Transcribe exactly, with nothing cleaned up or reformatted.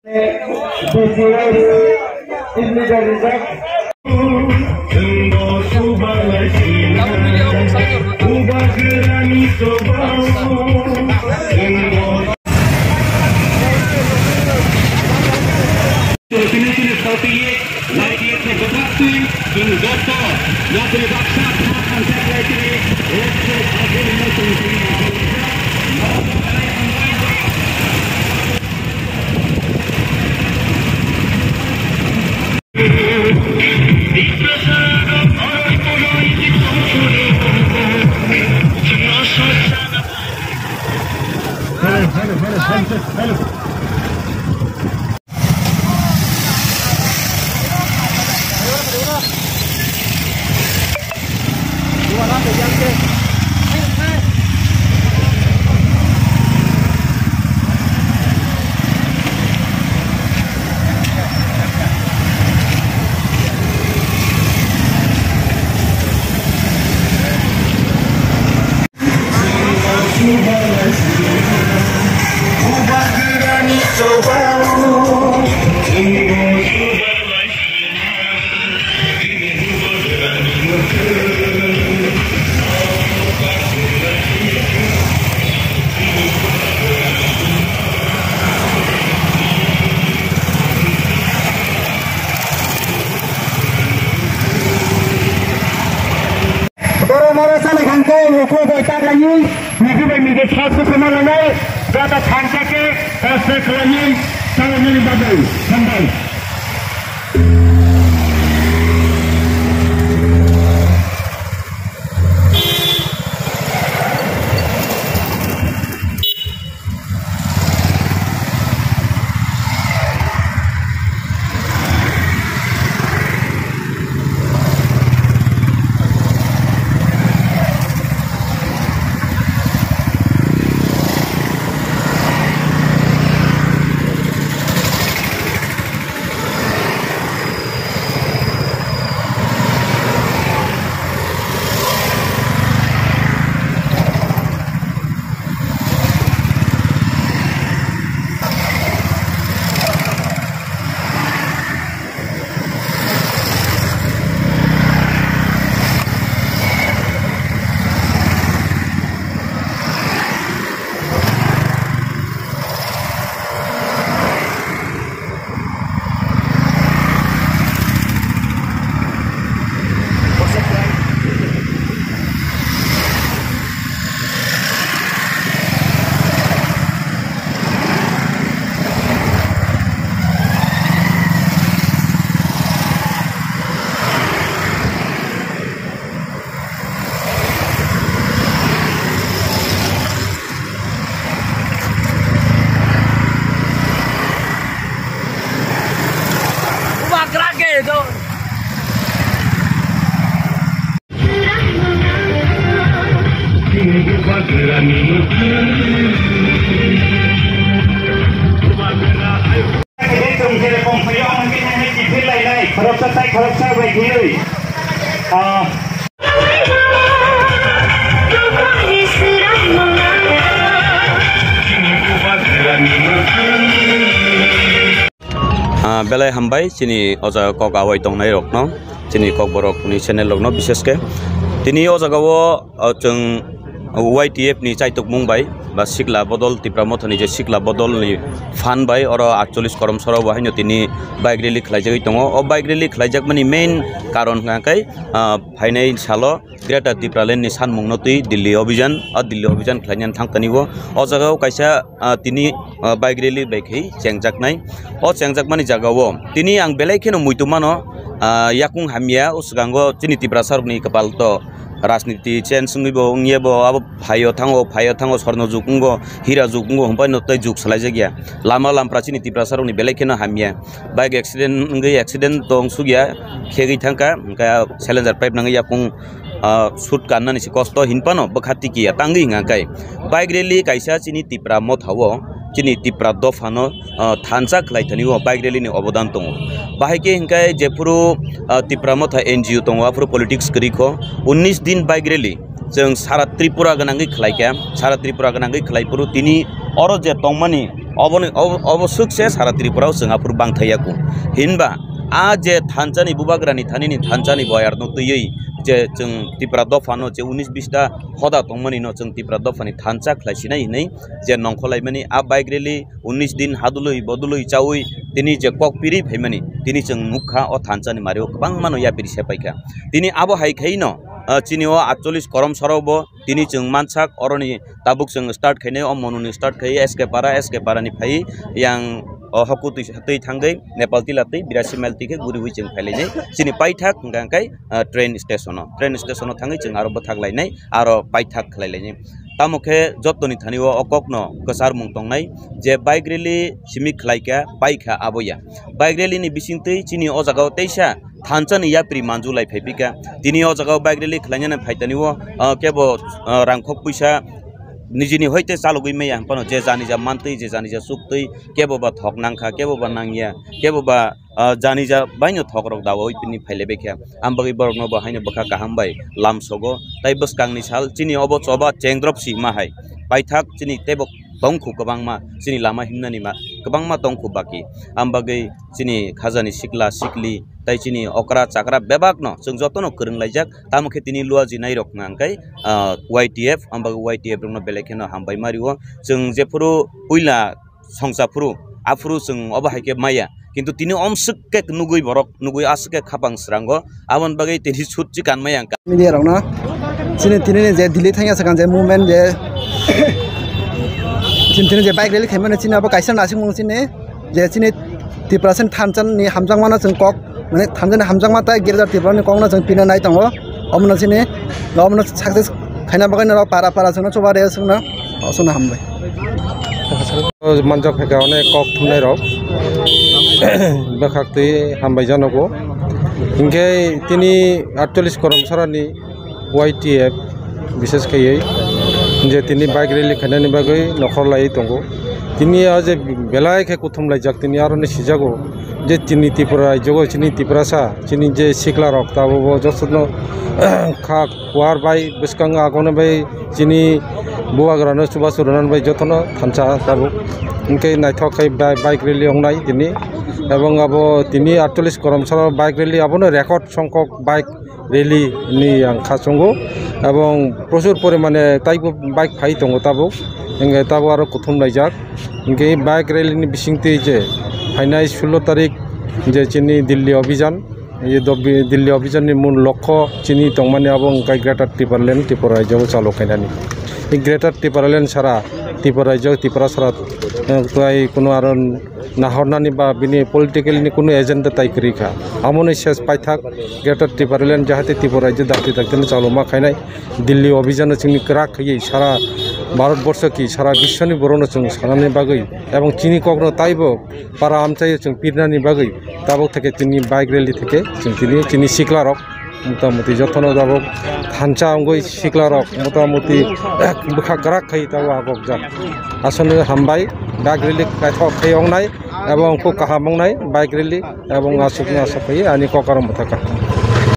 B G S team leader rijak. Borok moro sale khangkhe, uku bai taklai, migi bai migi sal sukuma lanai, gata thangcha khe, eh, se khlai, salai nini bagwi, hambai. Khoroksa tai khoroksa bai khiyoi, ah, Ah, belai hambai chini o jaga kok awai tongnai rokno, chini Kokborok ni channel rokno, bishesh khe tini o jaga o, o, chwng Y T F ni chaitukmung bai ba sikla bodol, Tipra Motha ni je sikla bodol ni phan bai oro aatchollish koromsora bo haino tini bike rally khlaijagwi tongo. O bike rally khlaijakmani main karon hwnkha khe, ah, phainai salo Greater Tipraland ni sanmungno twi Delhi Abhijan, o Delhi Abhijan khlainani thang tani o. O jaga o kaisa, ah, tini, ah, bike rally bai khe chengjaknai. O chengjakmani jaga o tini ang belai kheno muitu mano, ah, yakung hamya, o swkango chini Tiprasa rokni kwpal to rajniti change wngwi bo wngya bo, abo phaio thango, phaio thango, sorno jug wngo, hira jug wngo, hwnphai no tei jug salaijakya. Lama lampra chini Tiprasa rokni belai kheno hamya. Bike accident wngwi accident to wngsukya, khegwi thangkha, hwnkhe silencer pipe nangwi yakung, ah, shoot kannani se kosto hinphano bwkha tikiya tangwi hwnka khe. Bike rally kaisa chini Tipra Motha o, chini Tipra Dopha no, ah, thansa khlai thani o bike rally ni obodan tongo. Bahai khe hwnkhe jephuru, ah, Tipra Motha N G O tongo, aphuru politics kwrwi kho, unnish din bike rally. chwng sara Tripura gwnangwi khlaikha, sara Tripura gwnangwi khlaiphuru tini oro je tongmani oboni, obo, obo swkse sara Tripura o chwng aphuru bangthaiyaku. Hinba a je thansa ni bubagra ni thani ni thansa ni boyar no twiwi je chwng Tipra dopha no je unis bista hoda tongmani no chwng Tipra dopha ni thansa khlai sinai hinwi je nongkhor laimani a bike rally unis din hadului bodului chaui tini je kok piri phaimani tini chwng nukha o thansa ni mario kwbangma no yapiri sepaikha. Tini abo hai khaino, ah, chini o atchollis korom soro bo tini chwng mansak oroni tabuk chwng start khainai o monuni start khai S K para, S K para ni phai yang o hoku twi, twi thangwi Nepal tila twi birasi mile twi khe guriwi chwng phailainai chini paithak hwnkha hwnkhe, ah, train station o, train station o thangwi chwng aro bwthak lainai aro paithak khlai lainai. Tamo khe jotoni thani o, o kokno kwcharmung tongnai je bike rally simi khlaikha, paikha abo ya. Bike rally ni bisingtwi chini o jaga o teisa thansa ni yapri manju lai phai pika. Tini o jaga o bike rally khlainani phaitani o, ah, kebo, ah, rangkhok puisa nijini hoite chalogwi maya hwnphano je janija mantwi, je janija chuktwi, kebo ba thok nangkha, kebo ba nangya, kebo ba ah, janija baino thokrok dawi pini phailaibaikha. Am bagwi borokno bo haino bwkha kaham bai lamsogo. Tai bwskangni sal chini obo choba chengdrop si ma hai. Paithak chini teibo tongkhu kwbangma, chini lama himnani ma kwbangma tongkhu baki. Am bagwi chini khajani sikla sikli tai chini okra chakra bebakno chwng jotono kwrwng laijak. Tamo khe tini luaji nairok hwnka hwnkhe, ah, Y T F, am bagwi Y T F rokno belai kheno hambai ma rio. Chwng jephuru puila songcha phuru, aphuru chwng obo hai khe maya. Kintu tini omswk khe nugui borok, nugui aswk khe khapang srango. Aboni bagwi tini sut chikan maya ang. Media rokno chini tini ni je Delhi thangya swkang je movement je chini tini je bike rally khaimani chini abo kaisa naisingmung chini je chini Tiprasa ni thansa ni hamjakmano chwng kok mane thansa ni hamjakma tai Greater Tripura ni kokno chwng pina nai tongo. Omono chini omono success khaina bagwi norok para para chwngno chuba rw chwngno. Osona hambai. Manjak phaikha onek kok thumnai rok. Bwkhak twi hambai janogo. Hinkhe tini atchollis korom sarani Y T F bises khaiwi je tini bike rally khainani bagwi nokhor laiwi tongo. Tini o je belai khe kuthum laijak tini aroni sijago je chini Tripura rajyogo chini Tiprasa chini je sikla rok tabuk bo jotono kha kuar bai bwskango agon bai chini bubagrano chubachu rwna bai jotono thansa tabuk. Hinkhe naithok khe bai-, bike rally wngnai tini. Ebong abo tini atchollis korom salo bike rally abono record songkok bike rally ni ang kha chwngo. Ebong prochur porimane taibo bike phai tongo tabuk. Hinkhe tabuk aro kuthum laijak. Hinkhe bike rally ni bisingtwi je phainai sullo tarik je chini Delhi Abhijan. Ye dobi-, Delhi Abhijan ni mul lokho chini tongmani abo wngkha Greater Tipraland, Tripura rajyo o chalo khainani. I Greater Tipraland sara, Tripura rajyo, Tripura sara, eh, tai kuno aro nahornani ba bini political ni kuno agenda tai kwrwi kha. Amoni ses paithak Greater Tipraland jahate Tripura rajyo dakti dakti no chalo ma khainai. Delhi Abhijan no chini kwrak khaiwi sara Bharat borsho ki sara biswoni borok no chwng sanani bagwi ebong chini kokno taibo para amchaio chwng pirnani bagwi tabuk theke tini bike rally theke chwng tini chini siklarok motamoti jotono tabuk thansa wngwi siklarok motamoti bwkha kwrak khai tabuk agokjak. Aswkno hambai bike rally naithok khai wngnai ebong kok kaham wngnai bike rally ebong aswkno aswk khai ani kokarok mwthaka.